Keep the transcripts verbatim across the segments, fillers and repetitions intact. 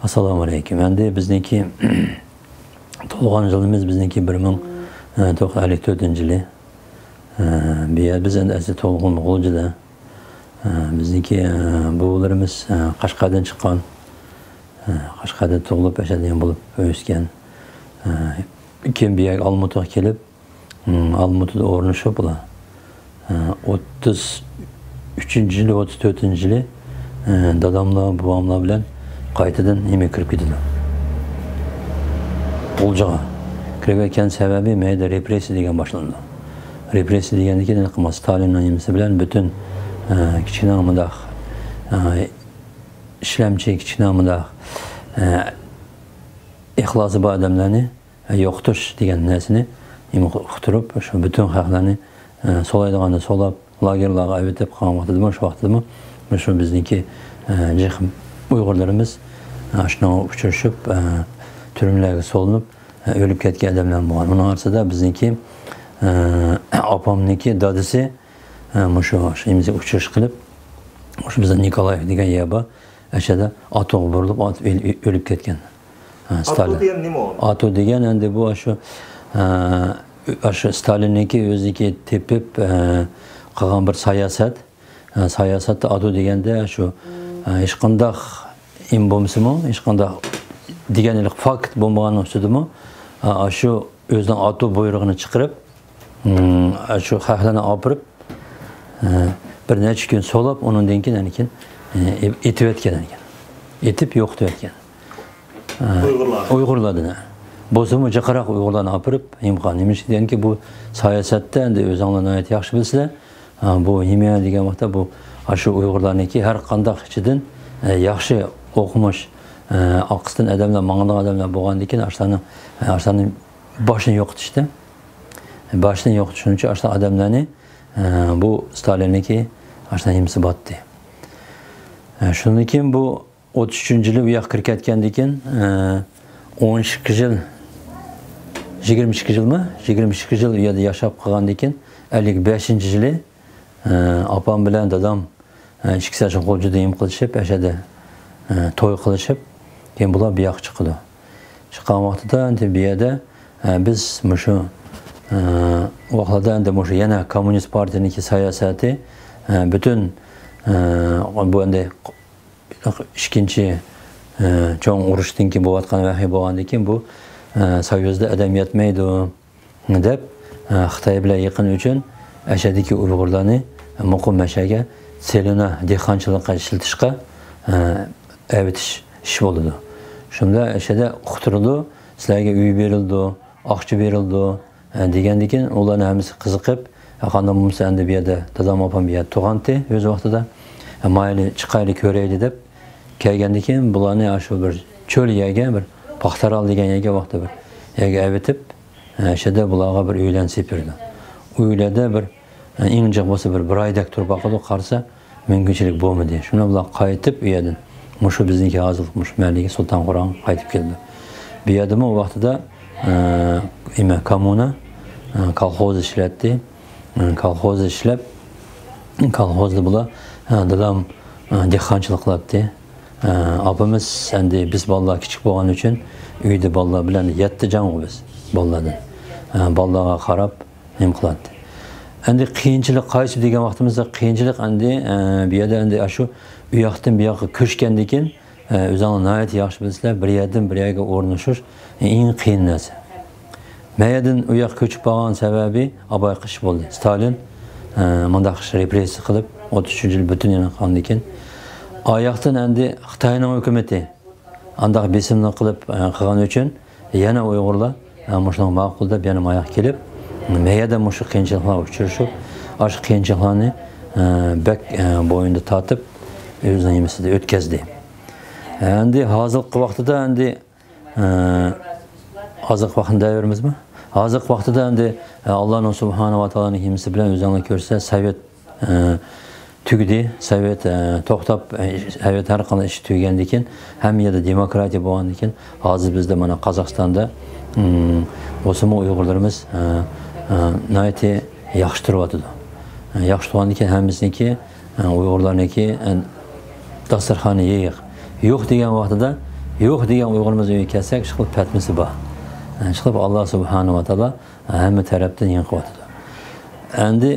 ئەسسالامۇ ئەلەيكۇم. ئەمدى بىزنىڭكى تۇغۇلغان يىلىمىز بىزنىڭكى بىر مىڭ توققۇز يۈز ئەللىك تۆتىنچى يىلى. ئە، بۇ يەر بىز ئەمدى ئەسلى تۇغۇلغان غۇلجىدا. ئە، بىزنىڭكى، ئە، بوۋىلىرىمىز، ئە، قەشقەردىن چىققان. ئە، قەشقەردە تۇغۇلۇپ، ئەشەدە بولۇپ ئۆسكەن. ئە، كېيىن بۇ يەرگە ئالمۇتىغا كېلىپ، ئالمۇتىدا ئورنىشىپ بۇلار. ئوتتۇز ئۈچىنچى يىلى، ئوتتۇز تۆتىنچى يىلى، داداملار، بوۋاملار بىلەن قايتىدىن نېمە كىرىپ كېتىدۇ. غۇلجىغا كىرىپ كەتكەن سەۋەبى مەيدە رېپرېسسىيە دېگەن باشلىنىدۇ. رېپرېسسىيە دېگەندىن كېيىن، ستالىننىڭ نېمىسى بىلەن پۈتۈن، ئە، كىچىككىنە مۇنداق، ئە، ئىشلەمچى، كىچىككىنە مۇنداق، ئە، ئىخلاسى بار ئادەملەرنى يوقىتىش دېگەن نەرسىنى ئۇقتۇرۇپ، شۇ پۈتۈن خەقلەرنى، ئە، سولايدىغاندا سولاپ، لاگېرلارغا ئەۋېتىپ قالغان ۋاقتىدىمۇ، شۇ ۋاقتىدىمۇ شۇ بىزنىڭكى، ئە، جىق ئۇيغۇرلىرىمىز، ئە، شۇنىڭغا ئۇچرىشىپ، ئە، تۈرمىلەرگە سولىنىپ، ئە، ئۆلۈپ كەتكەن ئادەملەر بولغان. ئۇنىڭ ئارىسىدا بىزنىڭكى، ئە، ئاپامنىڭكى دادىسى، ئە، مۇشۇ، شۇ نېمىسىگە ئۇچرىش قىلىپ، مۇشۇ بىزنىڭ نىكولايېف دېگەن يەر بار. ئەشەدە ئاتوغا بۇرۇلۇپ، ئاتوپ ئۆل-، ئۆلۈپ كەتكەن. ھە، ئاتو ستالىن دېگەن نېمە ئۇ؟ ئاتو دېگەن ئەمدى بۇ شۇ، ھە، شۇ ستالىننىڭكى ئۆزىنىڭكى تېپىپ، ھە، قىلغان بىر ساياسەت. ھە، ساياسەتتە ئاتو دېگەندە شۇ، ھە، ھېچقانداق ئىم بولمىسىمۇ، ھېچقانداق دېگەن فاكت بولمىغاننىڭ ئۈستىدىمۇ، ھە، شۇ ئۆزىنىڭ ئاتو بۇيرۇقىنى چىقىرىپ، ئىم، شۇ خەقلەرنى ئاپىرىپ، ئە، بىر نەچچە كۈن سولاپ، ئۇنىڭدىن كېيىن، ئەنكىن، ئە، ئېتىۋەتكەن ئەنكىن. ئېتىپ يوقىتىۋەتكەن. ئە، ئۇيغۇرلار. ئۇيغۇرلاردىن، ئە. بولسىمۇ جىقراق ئۇيغۇرلارنى ئاپىرىپ، ئىمكان نېمە ئۈچۈن دېگەنكى، بۇ ساياسەتتە ئەمدى ئۆزۈڭلار ناھايىتى ياخشى بىلىسىلەر. ئە، بۇ نېمە دېگەن ۋاقىتتا، بۇ، ئاشۇ ئۇيغۇرلارنىڭكى ھەر قانداق ئىچىدىن، ئە، ياخشى ئوقۇمۇش، ئە، ئاقسىتىن ئادەملەر، ماڭىدىغان ئادەملەر بولغاندىن كېيىن، ئاشۇلارنىڭ، ئە، ئاشۇلارنىڭ باشىنى يوقىتىشتى. باشىنى يوقىتىش ئۈچۈن ئاشۇنداق ئادەملەرنى، ئە، بۇ ستالىننىڭكى ئاشۇنداق نېمىسى باتتى. ئە، شۇندىن كېيىن بۇ ئوتتۇز ئۈچىنچى يىلى بۇ ياققا كىرىپ كەتكەندىن كېيىن، ئە، ئون ئىككى يىل، يىگىرمە ئىككى يىلمۇ؟ يىگىرمە ئىككى يىل ئۇ يەردە ياشاپ قالغاندىن كېيىن، ئەللىك بەشىنچى يىلى، ئە، ئاپام بىلەن دادام ئىككىسى شۇ غۇلجىدا نېمە قىلىشىپ، ئەشەدە، ئە، توي قىلىشىپ، كېيىن بۇلار بۇ ياققا چىقىدۇ. چىققان ۋاقتىدا ئەمدى بۇ يەردە، ئە، بىز مۇشۇ، ئە، ۋاقىتلاردا ئەمدى مۇشۇ يەنە كوممۇنىست پارتىيىنىڭكى ساياسىتى، ئە، پۈتۈن، ئە، بۇ ئەمدى ئىككىنچى، ئە، چوڭ ئۇرۇشتىن كېيىن بولۇۋاتقان ۋەقە بولغاندىن كېيىن بۇ، ئە، سويۇزدا ئادەم يەتمەيدۇ. دەپ، ئە، خىتاي بىلەن يېقىن ئۈچۈن ئەشەدىكى ئۇيغۇرلارنى مۇقىم مەشەگە سېلىنا دېھقانچىلىققا ئىشلىتىشقا، ئە، ئەۋېتىش ئىش بولىدۇ. شۇندا ئەشەدە ئۇقتۇرىدۇ، سىلەرگە ئۆي بېرىلىدۇ، ئاقچا بېرىلىدۇ، ئە، دېگەندىن كېيىن ئۇلارنىڭ ھەممىسى قىزىقىپ، ئە، قانداق بولمىسا ئەمدى بۇ يەردە دادام ئاپام بۇ يەردە تۇرغانتى ئۆز ۋاقتىدا، ئە، مايلى چىقايلى كۆرەيلى دەپ كەلگەندىن كېيىن بۇلارنى ئاشۇ بىر چۆل يەرگە، بىر پاختارال دېگەن يەرگە ۋاقتى بىر يەرگە ئەۋېتىپ، ئە، شەدە بۇلارغا بىر ئۆيلەرنى سېلىپ بېرىدۇ. ئۆيلەردە بىر، ئە، ئىڭ جىق بولسا بىر، بىر ئايدەك تۇرۇپ باقىدۇ، قارىسا مۇمكىنچىلىك بولمىدى. شۇنىڭ بىلەن قايتىپ ئۇ يەردىن مۇشۇ بىزنىڭكى ھازىرلىق مۇشۇ مەھەللىگە سۇلتانقوراغا قايتىپ كېلىدۇ. بۇ يەردىمۇ ئۇ ۋاقتىدا، ئە، نېمە، كوممۇنا، ئە، كولخوز ئىشلەتتى. ئە، كولخوزدا ئىشلەپ، كولخوزدا بۇلار، ئە، دادام، ئە، دېھقانچىلىق قىلاتتى. ئە، ئاپىمىز ئەمدى بىز بالىلار كىچىك بولغان ئۈچۈن ئۆيدە بالىلار بىلەن يەتتە جانغۇ بىز بالىلاردىن. ئە، بالىلارغا قاراپ نېمە قىلاتتى. ئەمدى قىيىنچىلىق قايسى دېگەن ۋاقتىمىزدا قىيىنچىلىق ئەمدى، ئە، بۇ يەردە ئەمدى ئاشۇ ئۇ ياقتىن بۇ ياققا كۆچكەندىن كېيىن، ئە، ئۆزۈڭلار ناھايىتى ياخشى بىلىسىلەر، بىر يەردىن بىر يەرگە ئورۇنلىشىش ئەڭ قىيىن نەرسە. مەيەردىن ئۇ ياققا كۆچۈپ بارغان سەۋەبى ئاۋۋالقى ئىش بولدى. ستالىن، ئە، مۇنداق ئىش رېپرېسسىيە قىلىپ، ئوتتۇز ئۈچىنچى يىلى پۈتۈن يېنىپ قالغاندىن كېيىن، ئاياقتىن ئەمدى خىتاينىڭ ھۆكۈمىتى ئانداق بېسىملىق قىلىپ، ئە، قىلغان ئۈچۈن يەنە ئۇيغۇرلار، ئە، مۇشۇنىڭ ماقۇل دەپ يەنە ماياققا كېلىپ، مەيەردە مۇشۇ قىيىنچىلىقلارغا ئۇچرىشىپ، ئاشۇ قىيىنچىلىقلارنى، ئە، بەك، ئە، بوينىدا تارتىپ، ئۆزىنىڭ نېمىسىدە ئۆتكەزدى. ئەمدى ھازىرقى ۋاقتىدا ئەمدى، ئە، ھازىرقى ۋاقىتنى دەۋېرىمىزمۇ؟ ھازىرقى ۋاقتىدا ئەمدى، ئە، ئاللانىڭ سۇبھانەھۇ ۋە تائالانىڭ ھىممىسى بىلەن ئۆزۈڭلار كۆرسە، سوۋېت، ئە، تۈگىدى. سوۋېت، ئە، توختاپ، ئە، سوۋېت ھەر قانداق ئىش تۈگىگەندىن كېيىن، ھەممە يەردە دېموكراتىيە بولغاندىن كېيىن، ھازىر بىزدە مانا قازاقىستاندا، ئىم، بولسىمۇ ئۇيغۇرلىرىمىز، ئە، ئە، ناھايىتى ياخشى تۇرۇۋاتىدۇ. ئە، ياخشى تۇرغاندىن كېيىن ھەممىسىنىڭكى، ئۇيغۇرلارنىڭكى، ئە، داستارخانى يېيىق. يوق دېگەن ۋاقتىدا يوق دېگەن ئۇيغۇرىمىز ئۆيگە كەلسەك، ئىشقىلىپ پەتمىسى بار. ئىشقىلىپ ئاللا سۇبھانەھۇ ۋە تائالا ھەممە تەرەپتىن يېڭىقىۋاتىدۇ. ئەمدى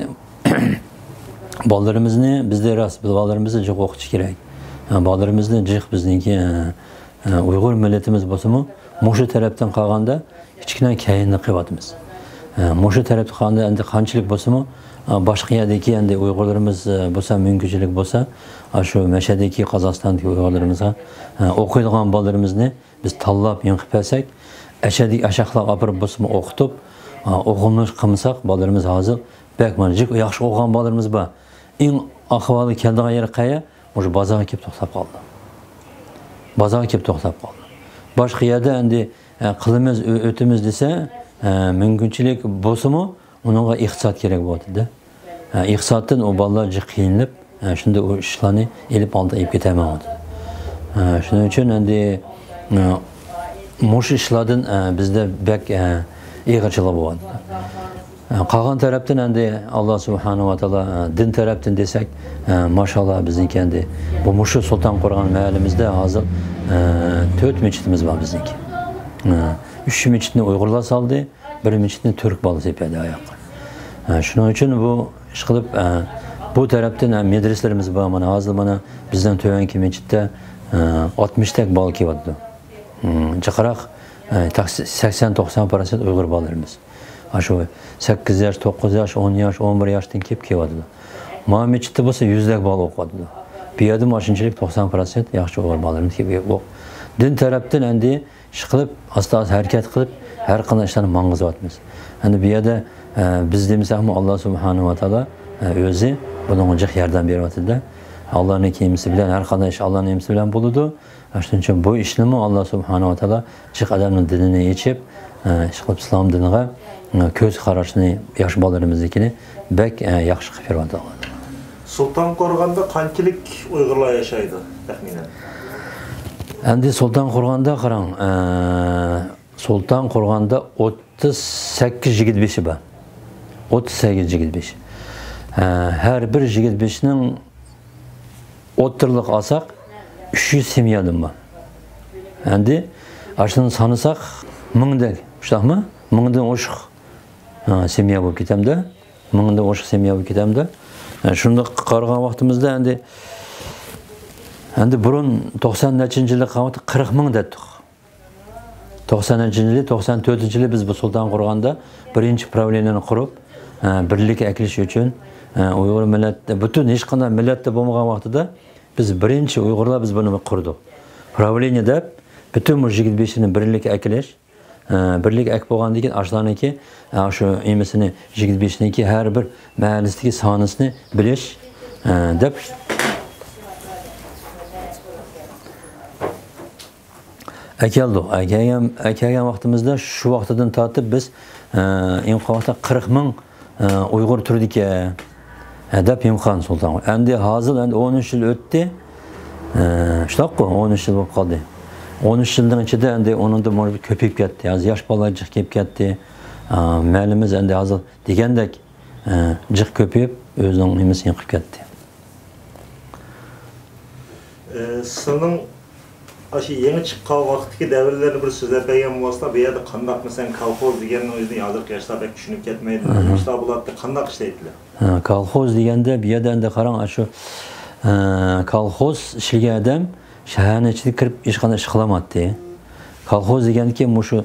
بالىلىرىمىزنى بىزدە راست، بالىلىرىمىزنى جىق ئوقۇتۇش كېرەك. بالىلىرىمىزنى جىق بىزنىڭكى، ئۇيغۇر مىللىتىمىز بولسىمۇ، مۇشۇ تەرەپتىن قالغاندا كىچىككىنە كەينىدە قېلىۋاتىمىز. مۇشۇ تەرەپتە قالغاندا ئەمدى قانچىلىك بولسىمۇ، باشقا يەردىكى ئەمدى ئۇيغۇرلىرىمىز بولسا، مۇمكىنچىلىك بولسا، شۇ مەشەدىكى، قازاقىستاندىكى ئۇيغۇرلىرىمىزغا، ئوقۇيدىغان بالىلىرىمىزنى بىز تاللاپ يېڭىپ بەرسەك، ئەشەدىكى ئاشاقلارغا ئاپىرىپ بولسىمۇ ئوقۇتۇپ، ئوقۇملۇق قىلمىساق، بالىلىرىمىز ھازىر بەك مانا جىق ياخشى ئوقۇغان بالىلىرىمىز بار. ئەڭ ئەھۋالى كەلدىغان يەر قەيە؟ مۇشۇ بازارغا كېلىپ توختاپ قالدى. بازارغا كېلىپ توختاپ قالدى. باشقا يەردە ئەمدى، ئە، قىلىمىز، ئۆ-، ئۆتىمىز دېسە، ئە، مۇمكىنچىلىك بولسىمۇ، ئۇنىڭغا ئىقتىساد كېرەك بولاتتى. ئە، ئىقتىسادتىن ئۇ بالىلار جىق قىينىلىپ، ئە، شۇنداق ئۇ ئىشلارنى ئېلىپ ئالدى ئېلىپ كېتەلمەيۋاتىدۇ. ئە، شۇنىڭ ئۈچۈن ئەمدى، ئە، مۇشۇ ئىشلاردىن، ئە، بىزدە بەك، ئە، ئېغىرچىلىق بولۇۋاتىدۇ. قالغان تەرەپتىن ئەمدى ئاللا سۇبھانەھۇ ۋە تائالا، دىن تەرەپتىن دېسەك، ماشاللا بىزنىڭكى ئەمدى بۇ مۇشۇ سۇلتان قورغان مەھەللىمىزدە ھازىر تۆت مەسچىتىمىز بار بىزنىڭكى. ئۈچ مەسچىتنى ئۇيغۇرلار سالدى، بىر مەسچىتنى تۈرك بالىسى ئېپەردى ئاياققا. شۇنىڭ ئۈچۈن بۇ ئىشقىلىپ، بۇ تەرەپتىن مەدرىسىلىرىمىز بار. مانا ھازىر مانا بىزنىڭ تۆۋەنكى مەسچىتتە ئاتمىشتەك بالا كېلىۋاتىدۇ. جىقراق، سەكسەن توقسان پىرسەنت ئۇيغۇر بالىلىرىمىز. ئاشۇ سەككىز ياش، توققۇز ياش، ئون ياش، ئون بىر ياشتىن كېلىپ كېلىۋاتىدۇ. مانا مەسچىتتە بولسا يۈزلەپ بالا ئوقۇۋاتىدۇ. بۇ يەردىمۇ ئاشۇنچىلىك توقسان پىرسەنت ياخشى ئۇيغۇر بالىلىرىمىز كېلىپ ئوق-، دىن تەرەپتىن ئەمدى ئىشقىلىپ، ئاستا-ئاستا ھەرىكەت قىلىپ، ھەر قانداق ئىشلارنى ماڭغۇزۇۋاتىمىز. ئەمدى بۇ يەردە، ئە، بىز دېمىسەكمۇ، ئاللا سۇبھانەھۇ ۋە تائالا، ئە، ئۆزى بۇنىڭغا جىق ياردەم بېرىۋاتىدۇ. ئاللانىڭ نېمىسى بىلەن، ھەر قانداق ئىش ئاللانىڭ نېمىسى بىلەن بولىدۇ. شۇنىڭ ئۈچۈن بۇ ئىشنىمۇ ئاللا سۇبھانەھۇ ۋە تائالا جىق ئادەمنىڭ دىنىنى ئېچىپ، ئە، ئىشقىلىپ ئىسلام دىنىغا، ئە، كۆز قاراشنى ياخشى بالىلىرىمىزنىڭكىنى بەك، ئە، ياخشى قىلىپ بېرىۋاتىدۇ. سۇلتان قورغاندا قانچىلىك ئۇيغۇرلار ياشايدۇ تەخمىنەن؟ ئەمدى سۇلتان قورغاندا قاراڭ، ئە، سۇلتان قورغاندا ئوتتۇز سەككىز يىگىت بېشى بار. ئوتتۇز سەككىز يىگىت بېشى. ئە، ھەر بىر يىگىت بېشىنىڭ ئوتتۇرىلىق ئالساق، ئۈچ يۈز سېميادىن بار. ئەمدى ئاشۇنى سانىساق، مىڭدەك، شۇنداقمۇ؟ مىڭدىن ئوشۇق، ھە، سېميا بولۇپ كېتەمدۇ. مىڭدىن ئوشۇق سېميا بولۇپ كېتەمدۇ. ھە، شۇنداق قارىغان ۋاقتىمىزدا ئەمدى، ئەمدى بۇرۇن توقسان نەچچىنچى يىلى قالغان ۋاقىتتا قىرىق مىڭ دەتتۇق. توقسان نەچچىنچى يىلى، توقسان تۆتىنچى يىلى بىز بۇ سۇلتان قورغاندا بىرىنچى پراۋلېنىيەنى قۇرۇپ، ئە، بىرلىككە ئەكېلىش ئۈچۈن، ئە، ئۇيغۇر مىللەت، پۈتۈن ھېچقانداق مىللەتتە بولمىغان ۋاقتىدا بىز بىرىنچى ئۇيغۇرلار بىز بۇنى قۇردۇق. پراۋلېنىيە دەپ، پۈتۈن بۇ يىگىت بېشىنى بىرلىككە ئەكېلىش، ئە، بىرلىككە ئەكىپ بولغاندىن كېيىن، ئاشۇلارنىڭكى، ئە، شۇ نېمىسىنى، يىگىت بېشىنىڭكى ھەر بىر مەھەللىسىدىكى سانىسىنى بىلىش، ئە، دەپ. ئەكەلدۇق. ئەكەلگەن، ئەكەلگەن ۋاقتىمىزدا شۇ ۋاقتىدىن تارتىپ بىز، ئە، ئېڭىققان ۋاقىتتا قىرىق مىڭ، ئە، ئۇيغۇر تۇرىدىكەن، ئە، دەپ ئېڭىققان سۇلتان. ئەمدى ھازىر ئەمدى ئون ئۈچ يىل ئۆتتى. ئە، شۇنداققۇ، ئون ئۈچ يىل بولۇپ قالدى. ئون ئۈچ يىلنىڭ ئىچىدە ئەمدى ئۇنىڭدىن كۆپىيىپ كەتتى. ھازىر ياش بالىلار جىق كېلىپ كەتتى. ئە، مەھەللىمىز ئەمدى ھازىر دېگەندەك، ئە، جىق كۆپىيىپ، ئۆزىنىڭ نېمىسى ئېڭىقىپ كەتتى. ئە، سىلىنىڭ ئاشۇ يېڭى چىققان ۋاقىتتىكى دەۋرلەرنى بىر سۆزلەپ بەرگەن بولسىلا، بۇ يەردە قانداق، مەسىلەن، كالخوز دېگەننىڭ ئۆزىنى ھازىرقى ياشلار بەك چۈشىنىپ كەتمەيدۇ. ئەھە. نېمە ئىشلار بولاتتى، قانداق ئىشلەيتتىلەر؟ ھە، كالخوز دېگەندە، بۇ يەردە ئەمدى قاراڭ، ئاشۇ، ئە، كالخوز ئىشلىگەن ئادەم شەھەرنىڭ ئىچىدە كىرىپ ھېچقانداق ئىش قىلالمايتتى. كالخوز دېگەندىكى مۇشۇ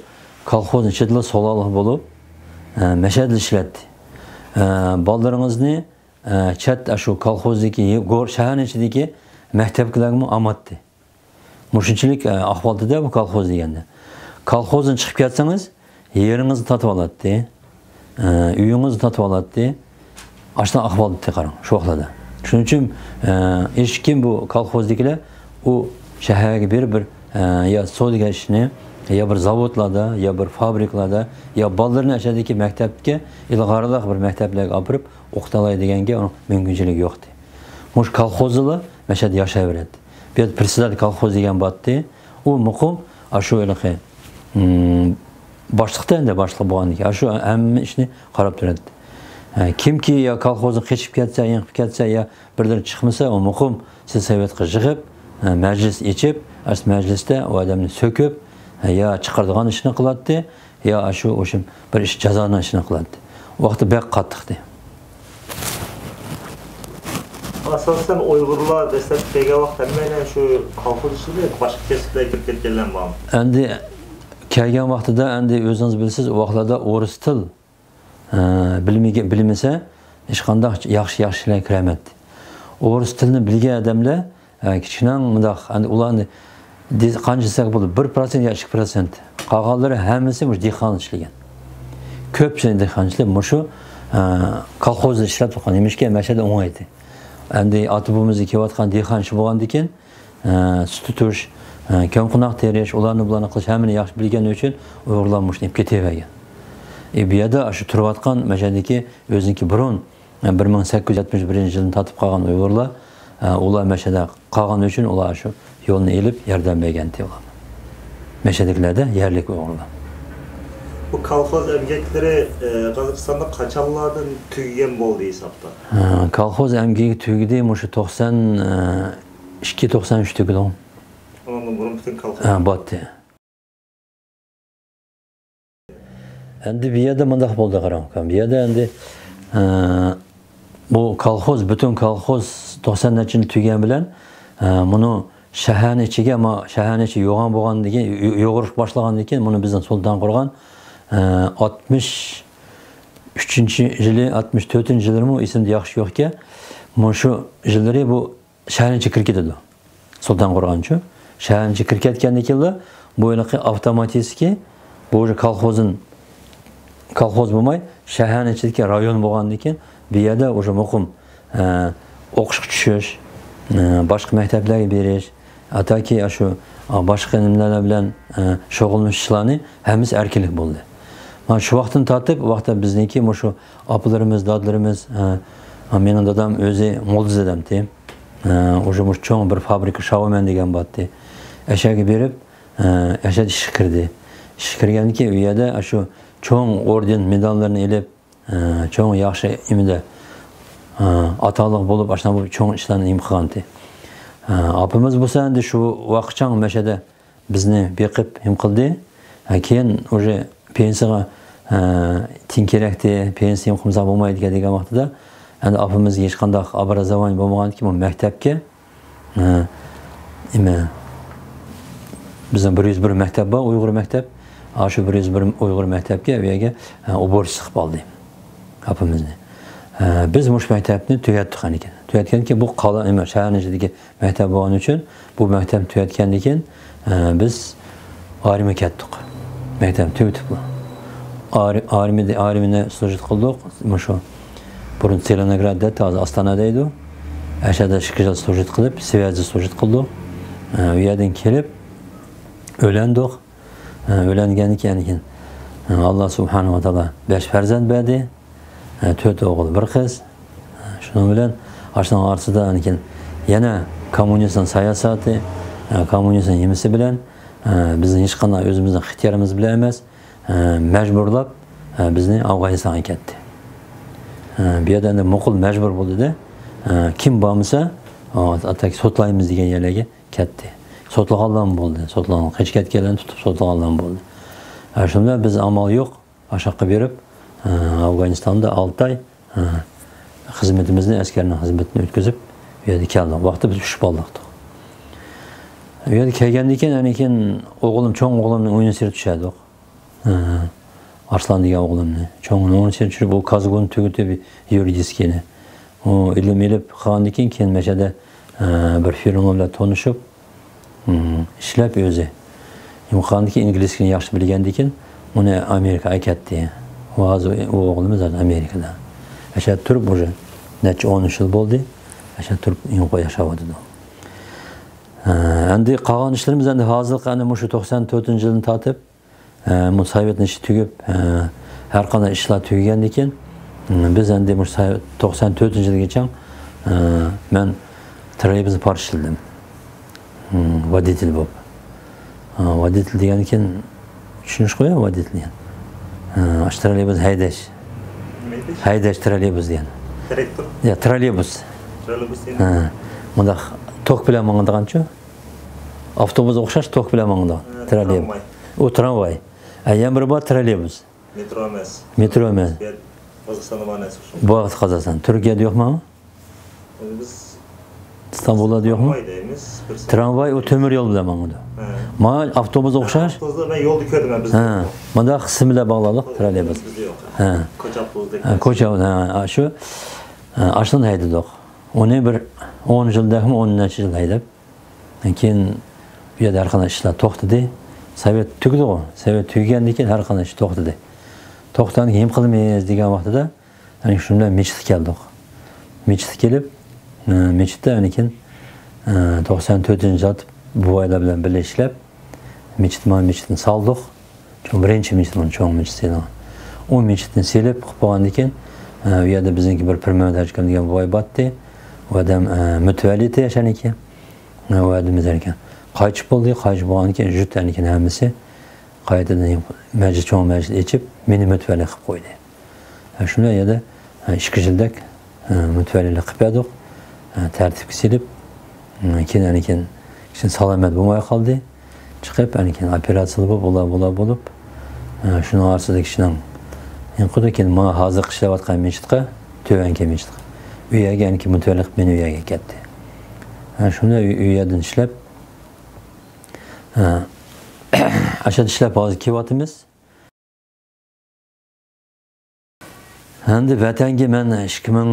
كالخوزنىڭ ئىچىدىلا سولانلىق بولۇپ، ئە، مەشەدىلا ئىشلەتتى. ئە، بالىلىرىڭىزنى ئە، چەت، ئاشۇ كالخوزدىكى، گور-، شەھەرنىڭ ئىچىدىكى مەكتەپلەرگىمۇ ئاماتتى. مۇشۇنچىلىك، ئە، ئەھۋالدا بۇ كالخوز دېگەندە. كالخوزدىن چىقىپ كەتسىڭىز، يېرىڭىزنى تارتىۋالاتتى. ئە، ئۆيىڭىزنى تارتىۋالاتتى. ئاشۇنداق ئەھۋالدا قاراڭ، شۇ ۋاقىتلاردا. شۇنىڭ ئۈچۈن، ئە، ھېچكىم بۇ كالخوزدىكىلەر ئۇ شەھەرگە بېرىپ بىر، ئە، يا سودىگەر ئىشىنى، يا بىر زاۋۇتلاردا، يا بىر فابرىكىلاردا، يا بالىلىرىنى ئەشەدىكى مەكتەپكە، ئىلغارلىق بىر مەكتەپلەرگە ئاپىرىپ، ئوقۇتالاي دېگەنگە ئۇنىڭ مۇمكىنچىلىكى يوقتى. مۇشۇ كالخوزدىلا مەشەدە ياشايۋېرەتتى. بۇ يەردە پىرېدسېداتېل كالخوز دېگەن بارتتى. ئۇ مۇقىم، ئاشۇ ھېلىقى، ئىم، باشلىقتا ئەمدى باشلىق بولغاندىكىن، ئاشۇ ھەممە ئىشنى قاراپ تۇراتتى. ھە، كىمكى يا كالخوزدىن قېچىپ كەتسە، يېڭىپ كەتسە، يا بىرلىرى چىقمىسا، ئۇ مۇقىم سېلسوۋېتقا يىغىپ، مەجلىس ئېچىپ، ئەس مەجلىستە ئۇ ئادەمنى سۆكۈپ، يا چىقىرىدىغان ئىشنى قىلاتتى، يا ئاشۇ، ئوشۇ بىر ئىش، جازانىڭ ئىشىنى قىلاتتى. ۋاقتى بەك قاتتىقتى. ئاساسەن ئۇيغۇرلار دەسلەپكى كەلگەن ۋاقىت ھەممەيلەن شۇ كالخوز ئىشلىدى، باشقا كەسىپلەرگە كىرىپ كەتكەنلەرمۇ بارمۇ؟ ئەمدى كەلگەن ۋاقتىدا، ئەمدى ئۆزىڭىز بىلىسىز، ئۇ ۋاقىتلاردا ئورۇس تىل، ئە، بىلمىگە-، بىلمىسە، ھېچقانداق ياخشى، ياخشى ئىشلارغا كىرەلمەيتتى. ئورۇس تىلىنى بىلگەن ئادەملەر، ئە، كىچىكنىڭ مۇنداق، ئەمدى ئۇلارنى دېسە قانچە دېسەك بولىدۇ، بىر پىروتسېنت يا ئىككى پىروتسېنت. قالغانلىرى ھەممىسى مۇشۇ دېھقان ئىشلىگەن. كۆپچىلىك دېھقان ئىشلەپ، مۇشۇ، ئە، كالخوزدا ئىشلەپ تۇرغان. نېمىشقا؟ مەشەدە ئوڭايتى. ئەمدى ئاتا بوۋىمىزدىن كېلىۋاتقان دېھقان ئىشى بولغاندىكىن، ئە، سۈت تۇتۇش، ئە، كۆڭقوناق تېرىش، ئۇلارنى بۇلارنى قىلىش ھەممىنى ياخشى بىلگەن ئۈچۈن ئۇيغۇرلار مۇشۇنى كېتىۋەرگەن. ئى، بۇ يەردە شۇ تۇرۇۋاتقان مەشەدىكى ئۆزىنىڭكى بۇرۇن، ئە، بىر مىڭ سەككىز يۈز يەتمىش بىرىنچى يىلدىن تارتىپ قالغان ئۇيغۇرلار، ئە، ئۇلار مەشەدە قالغان ئۈچۈن ئۇلار شۇ يولنى ئېلىپ ياردەم بەرگەنتى ئۇلار. مەشەدىكىلەردە يەرلىك ئۇيغۇرلار. بۇ كالخوز ئەمگەكلىرى، ئە، قازاقىستاندا قاچانلاردىن تۈگىگەن بولدى ھېسابتا؟ ئە، كالخوز ئەمگىكى تۈگىدى، مۇشۇ توقسان ئىككى، توقسان ئۈچ تۈگىدى. ئۇنىڭدىن بۇرۇن پۈتۈن كالخوز. ھە، باتتى. ئەمدى بۇ يەردە مۇنداق بولدى، قاراڭ، ئۇكام. بۇ يەردە ئەمدى، ئە، بۇ كالخوز، پۈتۈن كالخوز توقسان نەچچىنچى تۈگىگەن بىلەن، ئە، مۇنۇ شەھەرنىڭ ئىچىگە، ما-، شەھەرنىڭ ئىچى يوغان بولغاندىن كېيىن، يو-، يوغىنىشقا باشلىغاندىن كېيىن، مۇنى بىزنىڭ سۇلتان قۇرغان، ئە، ئاتمىش ئۈچىنچى يىلى، ئاتمىش تۆتىنچى يىللىرىمۇ ئېسىمدە ياخشى يوقكەن. مۇشۇ يىللىرى بۇ شەھەرنىڭ ئىچىگە كىرىپ كېتىدۇ. سۇلتان قۇرغانچۇ؟ شەھەرنىڭ ئىچىگە كىرىپ كەتكەندىن كېيىنلا بۇ ھېلىقى ئاپتوماتىكىي، بۇ ئۇژې كالخوزدىن، كالخوز بولماي، شەھەرنىڭ ئىچىدىكى رايون بولغاندىن كېيىن، بۇ يەردە ئۇژې مۇقىم، ئە، ئوقۇشقا چۈشۈش، ئە، باشقا مەكتەپلەرگە بېرىش، ھەتتاكى ئاشۇ، ئا، باشقا نېمىلەر بىلەن، ئە، شۇغۇللىنىش ئىشلارنى ھەممىسى ئەركىنلىك بولدى. مانا شۇ ۋاقىتتىن تارتىپ، ئۇ ۋاقىتتا بىزنىڭكى مۇشۇ ئاپىلىرىمىز، دادىلىرىمىز، ئە، مېنىڭ دادام ئۆزى مولدا دادامتى. ئە، ئۇژې مۇشۇ چوڭ بىر فابرىكا، شاۋمەن دېگەن بارتتى. ئەشەگە بېرىپ، ئە، ئەشەدە ئىشقا كىردى. ئىشقا كىرگەندىن كېيىن، ئۇ يەردە ئاشۇ چوڭ ئوردېن مېداللىرىنى ئېلىپ، ئە، چوڭ ياخشى ئىمىدە، ئە، ئاتالىق بولۇپ، ئاشۇنداق بولۇپ چوڭ ئىشلارنى ئىم قىلغانتى. ئە، ئاپىمىز بولسا ئەمدى شۇ ۋاقىتچاڭ مەشەدە بىزنى بېقىپ ھىم قىلدى. ھە، كېيىن ئۇژې پېنسىيىغا، ھە، تىن كېرەكتى، پېنسىيە ھىم قىلمىساق بولمايدىكەن دېگەن ۋاقتىدا، ئەمدى ئاپىمىزغا ھېچقانداق ئوبرازوۋانىيە بولمىغاندىكىن، بۇ مەكتەپكە، ھە، نېمە، بىزنىڭ بىر يۈز بىر مەكتەپ بار، ئۇيغۇر مەكتەپ. ئاشۇ بىر يۈز بىر ئۇيغۇر مەكتەپكە، ئۇ يەرگە، ھە، ئوبورچ قىلىپ ئالدى ئاپىمىزنى. ھە، بىز مۇشۇ مەكتەپنى تۈگەتتۇق ئەنىكەن. تۈگەتكەندىن كېيىن بۇ قالا، نېمە، شەھەرنىڭ ئىچىدىكى مەكتەپ بولغان ئۈچۈن بۇ مەكتەپنى تۈگەتكەندىن كېيىن، ئە، بىز ئارمىيەگە كەتتۇق. مەكتەپنى تۈگىتىپلا. ئار-، ئارمىيەدە، ئارمىيەنى سلۇژىت قىلدۇق. مۇشۇ بۇرۇن تسېلېنوگراد دەيتتى، ھازىر ئاستانا دەيدۇ. ئەشەدە ئىككى يىل سلۇژىت قىلىپ، سۋيازدا سلۇژىت قىلدۇق. ئە، ئۇ يەردىن كېلىپ ئۆيلەندۇق. ئە، ئۆيلەنگەندىن كېيىن، ئە، ئاللا سۇبھانەھۇ ۋە تائالا بەش پەرزەنت بەردى. ئە، تۆت ئوغۇل، بىر قىز. ئە، شۇنىڭ بىلەن ئاشۇنىڭ ئارىسىدا ئاندىن كېيىن يەنە كوممۇنىزمنىڭ ساياسىتى، ئە، كوممۇنىزمنىڭ نېمىسى بىلەن، ئە، بىزنىڭ ھېچقانداق ئۆزىمىزنىڭ ئىختىيارىمىز بىلەن ئەمەس، ئە، مەجبۇرلاپ، ئە، بىزنى ئافغانىستانغا كەتتى. ئە، بۇ يەردە ئەمدى مۇقىم مەجبۇر بولدى-دە، ئە، كىم بارمىسا، ئاتاكى سوتلايمىز دېگەن يەرلەرگە كەتتى. سوتلىغانلارمۇ بولدى. سوتلىغان، قېچىپ كەتكەنلەرنى تۇتۇپ سوتلىغانلارمۇ بولدى. ئە، شۇندا بىز ئامال يوق. ئاشاققا بېرىپ، ئە، ئافغانىستاندا ئالتە ئاي، ئە، خىزمىتىمىزنى، ئەسكەرنىڭ خىزمىتىنى ئۆتكۈزۈپ، بۇ يەردە كەلدۇق. ۋاقتى بىز ئۈچ بالىلىقتۇق. بۇ يەرگە كەلگەندىن كېيىن، ئاندىن كېيىن ئوغلۇم، چوڭ ئوغلۇمنى ئۇنىۋېرسىتېتقا چۈشۈردۇق. ئە، ئارسلان دېگەن ئوغلۇمنى. چوڭ ئۇنىۋېرسىتېتقا چۈشۈرۈپ، ئۇ كازگۇنى تۈگىتىپ، يۇرىدىسكىنى. ئۇ ئىلىم ئېلىپ قالغاندىن كېيىن، كېيىن مەشەدە، ئە، بىر فىرما بىلەن تونۇشۇپ، ئىشلەپ ئۆزى. يۇقىرىدىكى ئىنگلىزچىنى ياخشى بىلگەندىكىن، ئۇنى ئامېرىكىغا ئەكەتتى. ھازىر ئۇ ئوغلىمىز ھازىر ئامېرىكىدا. ئەشە تۇرۇپ، ئۇژې نەچچە ئون يىل بولدى. ئەشە تۇرۇپ يۇقىرى ياشاۋاتىدۇ. ئەمدى قالغان ئىشلىرىمىز ئەمدى ھازىرقى ئەنە مۇشۇ توقسان تۆتىنچى يىلدىن تارتىپ، مۇ سوۋېتنىڭ ئىشى تۈگەپ، ھەر قانداق ئىشلار تۈگىگەندىن كېيىن، بىز ئەمدى مۇشۇ سوۋېت توقسان تۆتىنچى يىلغىچە، مەن تروللېيبۇسنى پارچە ئىشلىدىم. ھىم، ۋودىتېل بولۇپ. ھا، ۋودىتېل دېگەندىن كېيىن چۈشىنىش قويۇڭ، ۋودىتېل دېگەن. ھا، ئاشۇ تروللېيبۇس ھەيدەش. نېمە دېيىش؟ ھەيدەش تروللېيبۇس دېگەن. تراكتور؟ يا، تروللېيبۇس. تروللېيبۇس دېگەن. ھا، مۇنداق توك بىلەن ماڭىدىغانچۇ؟ ئاپتوبۇسقا ئوخشاش توك بىلەن ماڭىدۇ. ھە، تروللېيبۇس. ترامۋاي. ئۇ ترامۋاي. ھە، يەنە بىرى بار، تروللېيبۇس. مېترو ئەمەس. مېترو ئەمەس. بۇ يەر قازاقىستاندا بار نەرسە شۇ. بۇ ۋاقىت قازاقىستان. تۈركىيەدە يوقمۇ؟ بىز ئىستانبۇلدا يوقمۇ؟ ترامۋاي دەيمىز، بىر ترامۋاي ئۇ تۆمۈر يول بىلەن ماڭىدۇ. ھە. مانا ئاپتوبۇسقا ئوخشاش. ئاپتوبۇستا مەن يولدا كۆردۈم، مەن بىز ھە. مۇنداق سىم بىلەن باغلىدۇق، تروللېيبۇس. بىزدە يوق. ھە. كوچا ئاپتوبۇسىدەك ھە، نەرسە. كوچا، ھە، شۇ. ھە، ئاشۇندىن ھەيدىدۇق. ئۇنى بىر ئون يىلدەكمۇ، ئون نەچچە يىل ھەيدەپ. كېيىن بۇ يەردە ھەر قانداق ئىشلار توختىدى. سوۋېت تۈگىدىغۇ. سوۋېت تۈگىگەندىن كېيىن ھەر قانداق ئىش توختىدى. توختىغاندىن كېيىن نېمە قىلىمىز دېگەن ۋاقتىدا، يەنى شۇ بىلەن مىچىتقا كەلدۇق. مىچىتقا كېلىپ، ئە، مىچىتتە يەنى كېيىن، ئە، توقسان تۆتىنچى يىلى بوۋايلار بىلەن بىللە ئىشلەپ، مىچىت، مانا مىچىتنى سالدۇق. چوڭ، بىرىنچى مىچىت، ئۇنىڭ چوڭ مىچىتى. ئۇ مىچىتنى سېلىپ قىلىپ بولغاندىن كېيىن، ئە، ئۇ يەردە بىزنىڭكى بىر پىرمەمەت ھاجىكام دېگەن بوۋاي بارتتى. ئۇ ئادەم، ئە، مۇتەۋەللى ئىدى ياشانىكى. ئۇ ئادەم ئىزدەركەن. قايتىش بولدى، قايتىش بولغاندىن كېيىن جۇت يەنى كېيىن ھەممىسى قايتىدىن مەجلىس، چوڭ مەجلىس ئېچىپ، مېنى مۇتەۋەللى قىلىپ قويدى. ھە، شۇنداق يەردە، ھە، ئىككى يىلدەك، ھە، مۇتەۋەللىلىك قىلىپ بەردۇق. ھە، تەرتىپكە سېلىپ، ھە، كېيىن، ئەنە كېيىن كىشى سالامەت بولماي قالدى. چىقىپ، ئەنە كېيىن ئوپېراتسىيە بولۇپ، بۇلار، بۇلار بولۇپ، ھە، شۇنىڭ ئارىسىدا كىشىنىڭ يىقىلدى. كېيىن مانا ھازىرقى ئىشلەۋاتقان مىچىتقا، تۆۋەنكى مىچىتقا. ئۆيگە، ئەنە كېيىن مۇتەۋەللىك قىلىپ مېنى ئۆيگە ئەكەتتى. ھە، شۇنداق ئۆي، ئۆيدىن ئىشلەپ، ھە، ئاشۇ يەردە ئىشلەپ ھازىر كېلىۋاتىمىز. ئەمدى ۋەتەنگە مەن ئىككى مىڭ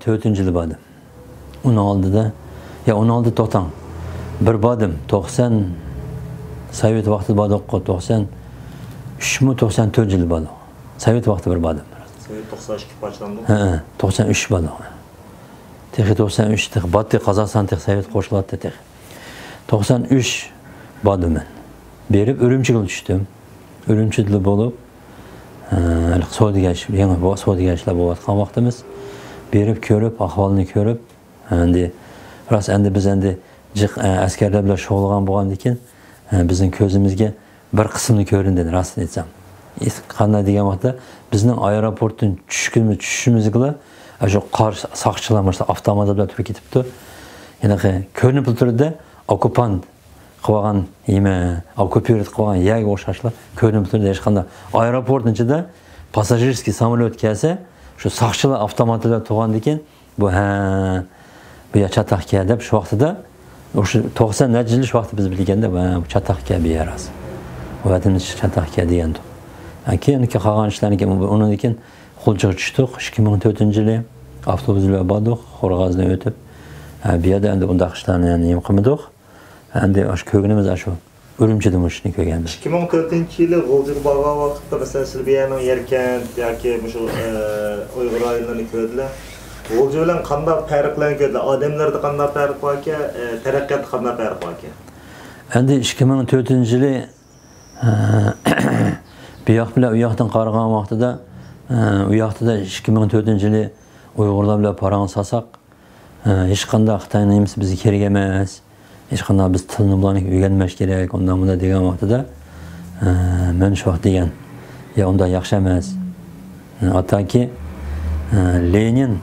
تۆتىنچى يىلى باردىم. ئۇنىڭ ئالدىدا، يا، ئۇنىڭ ئالدىدا توختاڭ. بىر باردىم، توقسان، سوۋېت ۋاقتىدا باردۇققۇ، توقسان ئۈچمۇ، توقسان تۆتىنچى يىلى باردۇق. سوۋېت ۋاقتىدا بىر باردىم. سوۋېت توقسان ئىككى پارچىلاندى. ھە، ھە، توقسان ئۈچ باردۇق. تېخى توقسان ئۈچ، تېخى باتتى، قازاقىستان تېخى سوۋېتقا قوشۇلاتتى تېخى. توقسان ئۈچ باردىم مەن. بېرىپ ئۈرۈمچىگە چۈشتۈم. ئۈرۈمچىدىلا بولۇپ، ئە، سودىگەر، يېڭى بۇ سودىگەر ئىشلەپ بولۇۋاتقان ۋاقتىمىز. بېرىپ كۆرۈپ، ئەھۋالنى كۆرۈپ، ئەمدى راست ئەمدى بىز ئەمدى جىق، ئە، ئەسكەرلەر بىلەن شۇغۇللانغان بولغاندىن كېيىن، ئە، بىزنىڭ كۆزىمىزگە بىر قىسمىنى كۆرۈندى، راستىنى ئېيتسام. قانداق دېگەن ۋاقىتتا، بىزنىڭ ئايروپورتتىن چۈشكىنىمىز، چۈشۈشىمىزگىلا، ئاشۇ قار ساقچىلار مۇشۇ ئاپتومات بىلەن تۇرۇپ كېتىپتۇ. ھېلىقى كۆرۈنۈپ تۇرىدۇ، ئوككۇپانت قىلىۋالغان نېمە، ئوككۇپىرات قىلىۋالغان يەرگە ئوخشاشلا كۆرۈنۈپ تۇرىدۇ. ھېچقانداق ئايروپورتنىڭ ئىچىدە پاسساژىرسكىي ساموليوت كەلسە، شۇ ساقچىلار ئاپتومات بىلەن تۇرغاندىن كېيىن، بۇ، ھە، بۇ يەر چاتاقكەن دەپ شۇ ۋاقتىدا، شۇ توقسان نەچچە يىل شۇ ۋاقىتتا بىز بىلگەندە، ھە، بۇ چاتاقكەن بۇ يەر راست. بۇ ۋەتىنىمىز چاتاقكەن دېگەنتۇق. ھە، كېيىنكى قالغان ئىشلارنى كېيىن، ئۇنىڭدىن كېيىن خۇلجىغا چۈشتۇق. ئىككى مىڭ تۆتىنچى يىلى ئاپتوبۇس بىلەن باردۇق، خورغازدىن ئۆتۈپ. ھە، بۇ يەردە ئەمدى ئۇنداق ئىشلارنى يەنە نېمە قىلمىدۇق. ئەمدى ئاشۇ كۆرگىنىمىز ئاشۇ. ئۈرۈمچىدە مۇشۇنى كۆرگەنمىز. ئىككى مىڭ تۆتىنچى يىلى غۇلجىغا بارغان ۋاقىتتا، مەسىلەن، سىلەر بۇ يەرنىڭ يەركەنت ياكى مۇشۇ، ئە، ئۇيغۇر رايونلىرىنى كۆردىلەر. غۇلجا بىلەن قانداق پەرقلەرنى كۆردىلەر؟ ئادەملەردە قانداق پەرق باركەن؟ ئە، تەرەققىياتتا قانداق پەرق باركەن؟ ئەمدى ئىككى مىڭ تۆتىنچى يىلى، ئە، بۇ ياق بىلەن ئۇ ياقتىن قارىغان ۋاقتىدا، ئە، ئۇ ياقتا ئىككى مىڭ تۆتىنچى يىلى ئۇيغۇرلار بىلەن پاراڭلاشساق، ئە، ھېچقانداق خىتاينىڭ نېمىسى بىزگە كېرەك ئەمەس. ھېچقانداق بىز تىلنى بۇلارنىڭكى ئۆگەنمەس كېرەك، ئۇنداق مۇنداق دېگەن ۋاقتىدا، ئە، مەن شۇ ۋاقىت دېگەن، يا ئۇنداق ياخشى ئەمەس. ئە، ھەتتاكى، ئە، لېنىن،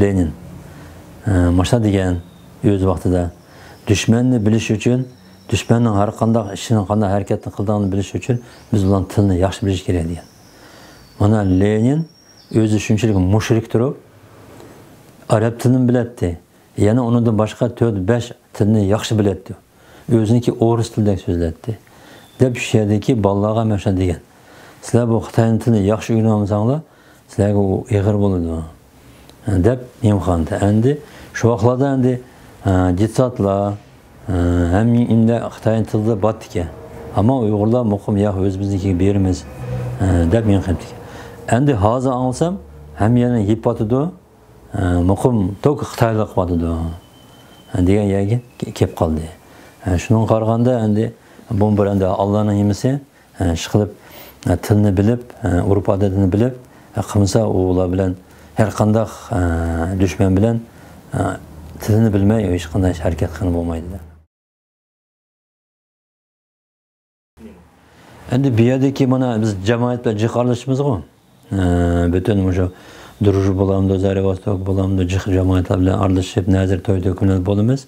لېنىن، ئە، ماشۇنداق دېگەن ئۆز ۋاقتىدا، دۈشمەننى بىلىش ئۈچۈن، دۈشمەننىڭ ھەر قانداق ئىشىنىڭ قانداق ھەرىكەتنى قىلىدىغانلىقىنى بىلىش ئۈچۈن بىز ئۇلارنىڭ تىلىنى ياخشى بىلىش كېرەك دېگەن. مانا لېنىن ئۆزى شۇنچىلىك مۇشرىك تۇرۇپ، ئەرەب تىلىنى بىلەتتى. يەنە ئۇنىڭدىن باشقا تۆت، بەش تىلنى ياخشى بىلەتتى. ئۆزىنىڭكى ئورۇس تىلىدەك سۆزلەتتى. دەپ شۇ يەردىكى بالىلارغا مەن شۇنداق دېگەن. سىلەر بۇ خىتاينىڭ تىلىنى ياخشى ئۆگىنىۋالمىساڭلار، سىلەرگە ئۇ ئېغىر بولىدۇ. دەپ نېمە قىلغانتى. ئەمدى شۇ ۋاقىتلاردا ئەمدى، ئە، دېتسادلار، ئە، ھەممە خىتاي تىلىدا بارتىكەن. ئەمما ئۇيغۇرلار مۇقىم، ياق، ئۆزىمىزنىڭكىگە بېرىمىز، ئە، دەپ نېمە قىلىپتىكەن. ئەمدى ھازىر ئاڭلىسام، ھەممە يەرنى يېپىۋاتىدۇ، ئە، مۇقىم توك خىتايلار قىلىۋاتىدۇ، ئە، دېگەن يەرگە كېلىپ قالدى. ئە، شۇنىڭغا قارىغاندا، ئەمدى بۇمۇ بىر ئەمدى ئاللانىڭ نېمىسى، ئە، ئىشقىلىپ، ئە، تىلنى بىلىپ، ئە، ئۇرپ-ئادەتنى بىلىپ، ئە، قىلمىسا، ئۇلار بىلەن ھەر قانداق، ئە، دۈشمەن بىلەن، ئە، تىلىنى بىلمەي ھېچقانداق ھەرىكەت قىلغىلى بولمايدۇ. ئەمدى بۇ يەردىكى مانا بىز جامائەت بىلەن جىق ئارىلىشىمىزغۇ. ئە، پۈتۈن مۇشۇ دۇرۇژ بولامدۇ، زارىۋاستوك بولامدۇ، جىق جامائەتلەر بىلەن ئارىلىشىپ، نەزىر توي تۆكۈنلەر بولىمىز.